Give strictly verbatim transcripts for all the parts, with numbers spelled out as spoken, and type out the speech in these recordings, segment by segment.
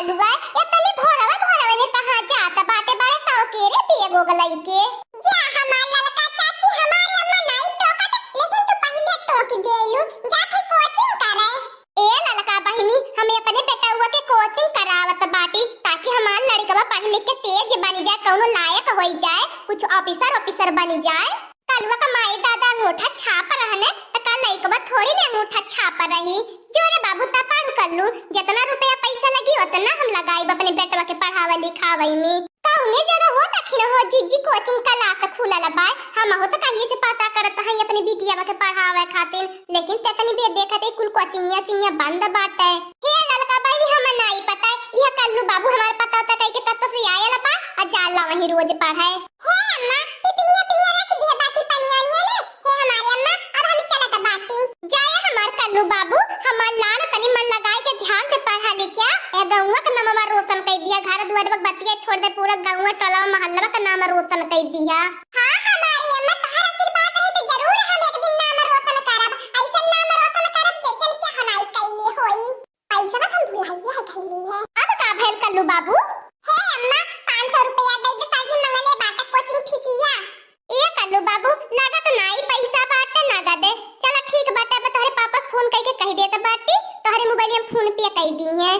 कलुआ, इतने भोरवा भोरवा में कहाँ जात बाटे बड़े सौकेरे बेग ओग लइके? जा हमार ललका चाची, हमारे अम्मा नाई टोकत, लेकिन तू पहिले टोक देलू। जात ही कोचिंग करे। ए ललका बहिनी, हम अपने बेटउआ के कोचिंग करावत बाटी, ताकि हमार लड़कवा पढ़ लिख के तेज बन जाए, कउनो लायक होइ जाए, कुछ ऑफिसर ऑफिसर बन जाए। कलुआ का माई दादा अंगूठा छाप रहने, त का लइकवा थोड़ी ने अंगूठा छाप रही। जो रे बाबू, ता पढ़ कल्लू, जितना रुपया पैसा लगी, उतना हम लगाइब अपने बेटवा के पढ़ावे लिखावे में। कौने जगह हो दखिन हो जिज्जी कोचिंग क्लास खुलल बा? हमहू त कहिए से पता करत हई अपने बिटिया के पढ़ावे खातिर, लेकिन तेतनी बे देखत है कुल कोचिंगिया चिंगिया बंद बाटे। हे ललका बहिनी, हमें नाई पता है, यह कल्लू बाबू हमारे पता होता कह के कत्तो से आयल बा, आ जाला वहीं रोज पढ़े। हे अम्मा, टिफिनिया पिनिया रख दिया बाटी पनियानिया में। हे हमारे अम्मा, अब हम चलत बाटी। जाए हमार कल्लू बाबू, हमार लाल तनी मन लगाए के ध्यान से पढ़ा लिखा। ए गौवा का नमवा रोशन कर दिया, घर दुआर बक बतिया छोड़ दे, पूरा गौवा टोला महल्ला का नाम रोशन कर दिया। हाँ हमारे अम्मा, तोहर आशीर्वाद रही तो जरूर हम एक दिन नाम रोशन करब। ऐसन नाम रोशन करब जैसन के हनाई कैले होई। पैसा हम भुलाइए है खैली है। अब का भइल कल्लू बाबू? हे अम्मा, पाँच सौ रुपया दे दे, सर जी मंगले बाटे कोचिंग फीसिया। ए कल्लू बाबू, लागत नाई पैसा बाटे नगदे। चला ठीक बाटे, अब तोहरे पापा से फोन कइके कह देत बाटी, तोहरे मोबाइल में फोन पे कइ दी है।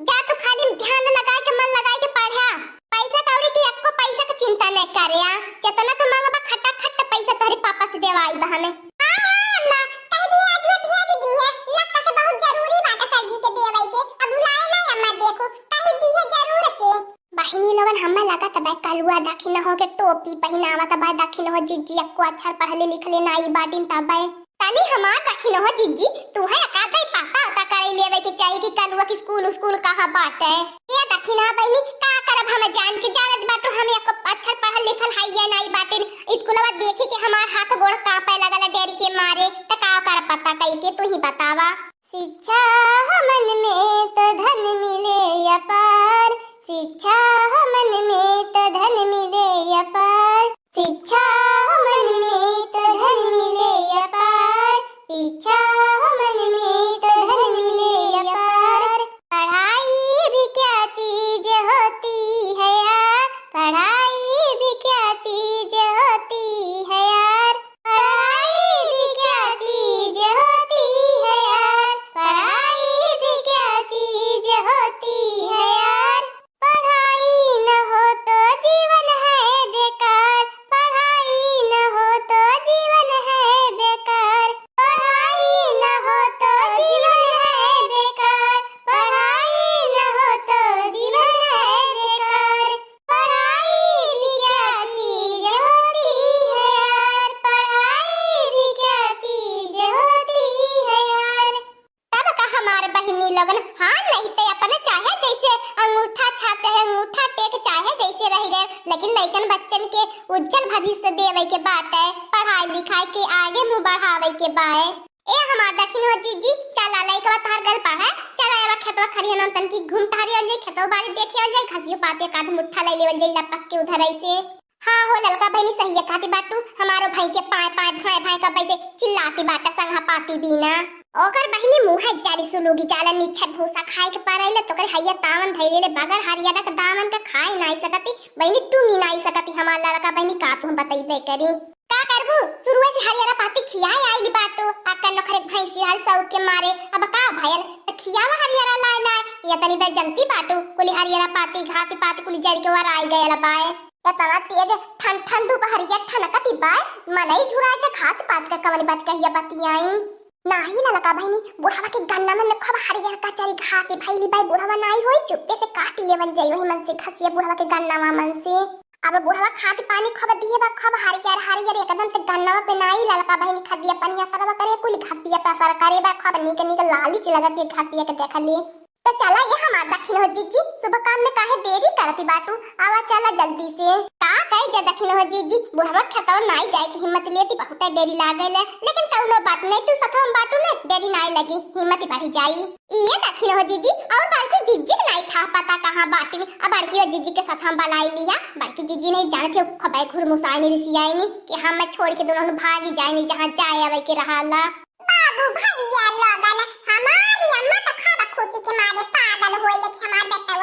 जा तू खाली ध्यान लगाए के, मन लगाए के पढ़ा। पैसा कौड़ी की एको पैसा के चिंता न करे, आ जितना तू मांगबा खटा खट पैसा तोहरे पापा से देवाई बा हमें। हाँ, हाँ, अम्मा, कह दिए आज वो भेज दी है, लगता से बहुत जरूरी बाटे सर जी के देवे के, अब भुलाए नहीं अम्मा, देखो, कह दी है जरूर से। बहिनी लोगन, हमें लगत बा कलुआ दखिन हो के टोपी पहिनावत बा, दखिन हो जिज्जी एको अक्षर पढ़ले लिखले नाई बाटिन तबे। तनी हमार दखिन हो जिज्जी, तू है का दई पता उता करे लेवे के चाही कि कलुआ के स्कूल, स्कूल कहाँ बाटे। ए दखिन हो बहिनी, का करब हम जान के जानत बाटू, हम एको अक्षर पढ़ल लिखल हइये नाई बाटिन। स्कूलवा देखी के हमार हाथ गोड़ कांपे लगल डेरी के मारे, त का कर पता कई के तू ही बतावा। शिक्षा हमन में त धन मिले अपार, शिक्षा हमन में त धन मिले अपार, शिक्षा हमन में त धन मिले अपार, शिक्षा हमन में त धन मिले अपार। पढ़ाई भी क्या चीज होती है यार, पढ़ाई भी क्या चीज होती है यार। पढ़ाई भी क्या चीज होती है यार, पढ़ाई भी क्या चीज होती है यार। पढ़ाई न हो तो जीवन है बेकार, पढ़ाई न हो तो जीवन है बेकार, पढ़ाई न हो तो जीवन है बेकार, पढ़ाई न हो तो जीवन है बेकार। पढ़ाई भी क्या चीज होती है यार, पढ़ाई भी क्या चीज होती है यार। तब का हमार बहिनी लोगन, हाँ, नहीं ते अपने चाहे जैसे अंगूठा छाप, चाहे अंगूठा टेक, चाहे जैसे रह गए, लेकिन लइकन बच्चन के उज्जवल भविष्य देवे के बाटे, पढ़ाई लिखाई के आगे मुँह बढ़ावे के बाए। ए हमार दखिन हो जिज्जी, चला लइकवा तोहर गल पढ़े, चला एवा खेतवा खलिहन तनकी घूम टहरी आइल जाई, खेतवा बाड़ी देखे आइल जाई, घसियो पाती एक आध मुट्ठा ले लेवल जाई लपक के उधर ऐसे। हाँ हो ललका बहिनी, सही कहती बाटू, हमारो भैंसे पाए पाए भाए भाए कब ऐसे चिल्लाती बाटे संघा पाती बीना। ओकर बहिनी मुँह जारी सुलूगी जाला निछट भूसा खाए के परैले तो करे हैया तावन धैले ले बगर हरियारा के दामन के खाए नाई सकती, बहिनी टूंगी नाई सकती, हमार ललका बहिनी का तुम बतैबे करी। का करबू? शुरुए से हरियरा पाती खियाए आइली बाटू, आ कन्नो खरे भैंसी हल सौक के मारे, अब का भयल? त खियावा हरियरा लाए लाए, या तनी बेर जनती बाटू, कुली हरियरा पाती, घाती पाती कुली जरि के वराई गयल बाए। एतना तेज ठन ठन दुपहरिया ठनकती बाए, मनई झुराए जा घास पात के कवन बात कहिया बतियाई। नाही ललका बहिनी, बुढ़वा के गन्ना में खूब हरियर कचरी घासी भइली बाए, बुढ़वा नाई होई, चुप्पे से काट लेवल जाई, वही मन से घसिया बुढ़वा के गन्ना मन से। अब बुढ़वा खाद पानी खूब दिहे बा, खूब हरियर हरियर एकदम से गन्नवा पे नाई ललका बहिनी खदिया पनिया सरवा करे, कुल घसिया पे असर करे बा, खूब नीक नीक लालिच लगत है घसिया के देखली। तो चला ये हमार दखिन हो जिज्जी, शुभ काम में काहे देरी करती बाटू, आवा चला जल्दी से। का कहे जे दखिन हो जिज्जी, बुढ़वा खेतवा नाई जाए के हिम्मत लेती, बहुत देरी लागल है, लेकिन कौनो बात नहीं, तू सथवा में बाटू ना, देरी नाई लगी, हिम्मत बढ़ी जाई। इये दखिन हो जिज्जी, और बड़की जिज्जी के नाई था पता कहाँ बाटिन। अब बड़की हो जिज्जी के साथ हम बलाई लिया। बड़की जिज्जी नहीं जानत है, खबाई घुरमुसाइनी रिसियाइनी कि हम मैं छोड़ के दोनों भागी जाइनी जहाँ जाए आवे के रहाला। बाबू भैया लोगन, हमारी अम्मा तो खाबा खुशी के मारे पागल होए लेके हमार बेटा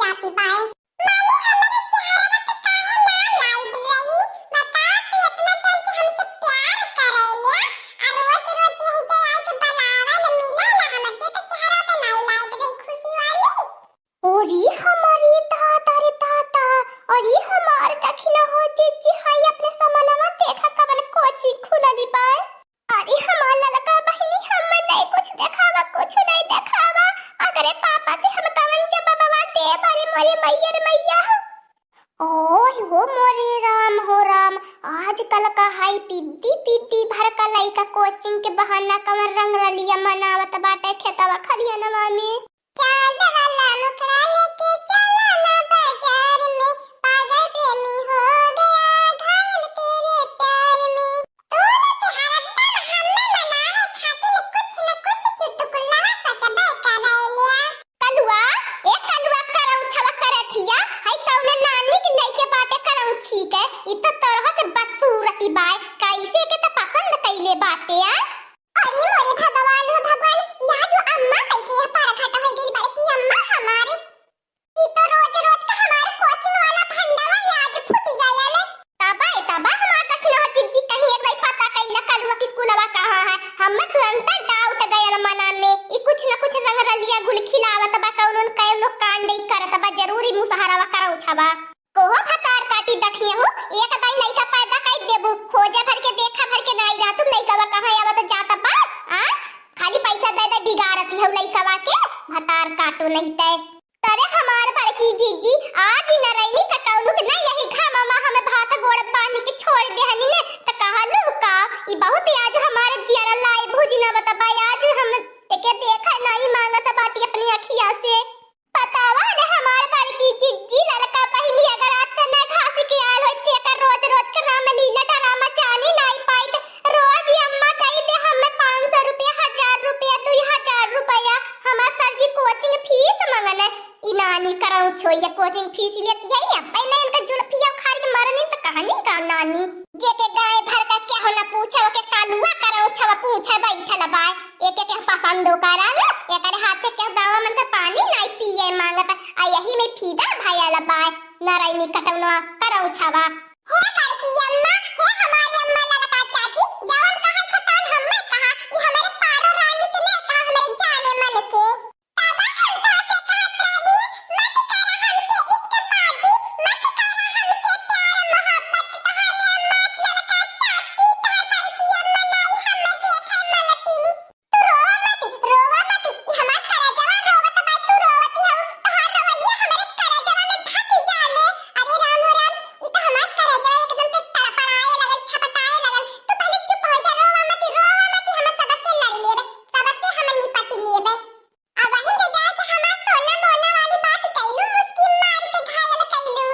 आती बाय। मामी, हमरे चेहरा पे काहे ना लाइट रही? बता, तू इतना जन के हमसे प्यार करेल्या, आ रोज रोज यही जे आई के बुलावेला, मिलेला हमसे, तो चेहरा पे नहीं लाइट रही खुशी वाली। अरे हमारी दादा रे दादा, अरे हमार दखिना हो जीजी, हाय अपने समनवा देखा कवन कोचिंग खुलली बाय। अरे हमार ललका बहिनी, हमें नहीं कुछ देखावा, कुछ नहीं देखावा। अगरे पापा से हम कवन जवाबवा देब, अरे मोरे मैया रे मैया। ओह हो मोरे राम हो राम, आजकल का हाई पिद्दी पिद्दी भर का लइका कोचिंग के बहाना कवन रंग रलिया मनावत बाटे खेतवा खलियनवा में। चांद वाला मुखड़ा लेके चला ना बाजार में, पागल प्रेमी हो गया घायल तेरे प्यार में। तू न के हरदम हमें मनावे खातिर कुछ न कुछ चुटकुला सचबे करेल्या। कलुआ, ए कलुआ, करौछवा करठिया, हई कौने नानी के लइके बाटे करौछी के, ई तो तोरह से बदसूरती बाय, कैसे के त पसंद कइले बाटे आ? अरे मोरे भगवान हो भगवान, या जो अम्मा कैसे यह परघट हो गई बड़की अम्मा हमारे। ई तो रोज रोज का हमारे कोचिंग वाला फंडवा आज फूटी गया ले। तबा ए तबा हमार दखिना हो जीजी कहीं एक बार पता कइला कलुआ की स्कूलवा कहाँ है। हमें तुरंत डाउट गयल मना में, ई कुछ न कुछ रंग रलिया गुल खिलावत बा, कौनो न कौनो कांड ई करत बा, जरूरी मुसहरवा करौछवा। कोहो भतार काटी दखिया हो, एक दाई लइका पैदा कइ देबू, खोजे भर के देखा भर के नाई रहा तू लइकवा कहाँ आवत जात बा, आ? खाली पैसा दे दे बिगाड़ती हो लइकवा के, भतार काटो नहीं ते। अरे हमार बड़की जीजी, आज ही नरैनी कटौलू के ना यही घामा मा हमें भात गोड़ बांध के छोड़ देहनी ने, त कहलू का, ई बहुत आज हमार जियरा लाए भुजी ना बता बा, आज हम एके देखा नहीं मांगत बाटी अपनी अखिया से। बतावा ले हमार बड़की जिज्जी ललका बहिनी अगर आते न घास के आयल होई त एकर रोज रोज के रामलीला ड्रामा जानी नाई पाइत। रोज ही अम्मा कही दे हमें पाँच सौ रुपया, हजार रुपया, दुई हजार रुपया हमार सर जी कोचिंग फीस मंगन। ई नानी करौछो ये कोचिंग फीस लेती है या पहले इनका जुल्फिया उखाड़ के मारनी त कहानी का नानी। जेके गाय भर का केहू न पूछे ओके कलुआ करौछवा पूछे बैठल बाय। एके केहू पसंदो करल, एकरे हाथे केहू गाँव में त पानी नाई पिए मांगत, आ यही में फीदा भयल बाय, नरैनी कटौना करौछवा। हे बड़की अम्मा, हे हमारी अम्मा ललका चाची, जवन कहे खतान हम्मे कहा, ई हमरे पारो रानी के ने कहा, हमरे जाने मन के। तब हम तोहसे कहत रहनी, मत कर हमसे इश्कबाजी, मत कर हमसे प्यार मोहब्बत, तोहरे अम्मा ललका चाची, तोहर बड़की अम्मा नाई हमें देखे मलतीनी। तू रोवा मत, रोवा मत, ई हमार करजवा रोवत बा, तू रोवती हऊ, तोहार रोवैया हमरे करजवा में धस जाले। अरे राम हो राम, ई तो हमार करजवा एकदम से तड़पड़ाए लगल, छपटाए लगल। तू पहले चुप हो जा, रोवा मत, रोवा मत, हम सबसे लड़ लेबे, सबसे हम निपट लेबे। अब वही ले जाए के हमार सोना मोना वाली बात कैलू, मुस्की मार के घायल कैलू।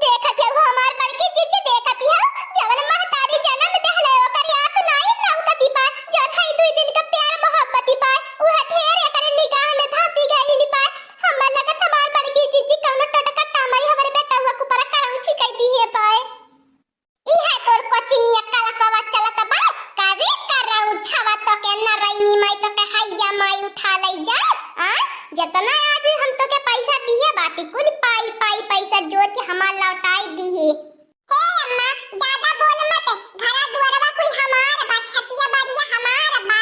देखत हऊ हमार बड़की जीजी, देखत हऊ जवन महतारी जन्म देहले ओकर आस नाई लौकती बा, जौन हई दुई दिन का प्यार मोहब्बती बा, उहे ढेर एकरे निगाह में धसी गइली बा। हमें लगत हमार बड़की जीजी कौनो टटका टामरी हमरे बेटउआ के ऊपर करौछी कइ दिहे बा। इहे तोर कोचिंगिया कलसवा चलत बा, करे करौछवा तोके नरैनी माई तोके हैया माई उठा लई जा। आ, जेतना आज हम तोके पैसा दिहे बाटी, कुल पाई पाई पैसा जोर के हमार लौटाई दिहे। हे अम्मा, ज्यादा बोल मत, घरा दुआरवा कुल हमार बा, खेतिया बाड़िया हमार बा।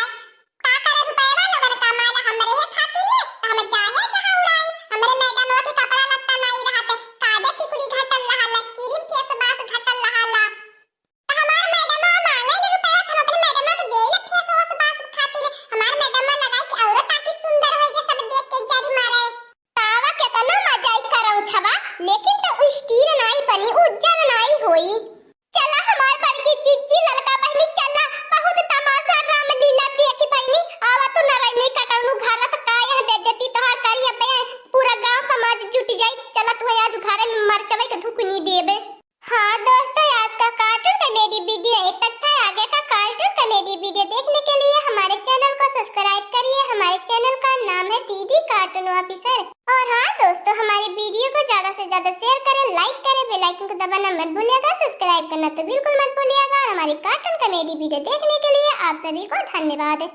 का करे रुपयवा लोगन कमाला हमरे हे खातिर में, त हम चाहे जहाँ उड़ाई। हमरे मैडमवा के कपड़ा लत्ता नाई रहत, काजर टिकुली घटल रहाला, क्रीम फेस वाश घटल रहाला। त हमार मैडमवा मांगे ले रुपयवा, त हम अपने मैडमवा के देले फेस वाश वाश खातिर। हमार मैडमवा लगाई के औरो ताकि सुंदर होई जे सब देख के जरी मारे। तावा केतना मजाई करौछवा, लेकिन त उ स्टील नाई बनी, उज्जर नाई होई। चला हमार बड़की जिज्जी ललका बहिनी, चला, बहुत तमाशा रामलीला देखी बहिनी। आवा तू नरैनी कटौनू घर त का यह बेइज्जती तोहार करी, अबे पूरा गांव समाज जुट जाई। चला तू आज घरे में मरचवे के धुकनी देबे। हाँ दोस्तों, आज का कार्टून कॉमेडी वीडियो यहीं तक था। आगे का कार्टून कॉमेडी वीडियो देखने के लिए हमारे चैनल को सब्सक्राइब करिए। हमारे चैनल का नाम है दीदी कार्टून ऑफिसर। और हाँ दोस्तों, हमारे वीडियो को ज्यादा से ज्यादा शेयर करें, लाइक करें, बेल आइकन को दबाना मत भूलिएगा, सब्सक्राइब करना तो बिल्कुल मत भूलिएगा। और हमारी कार्टून कॉमेडी वीडियो देखने के लिए आप सभी को धन्यवाद।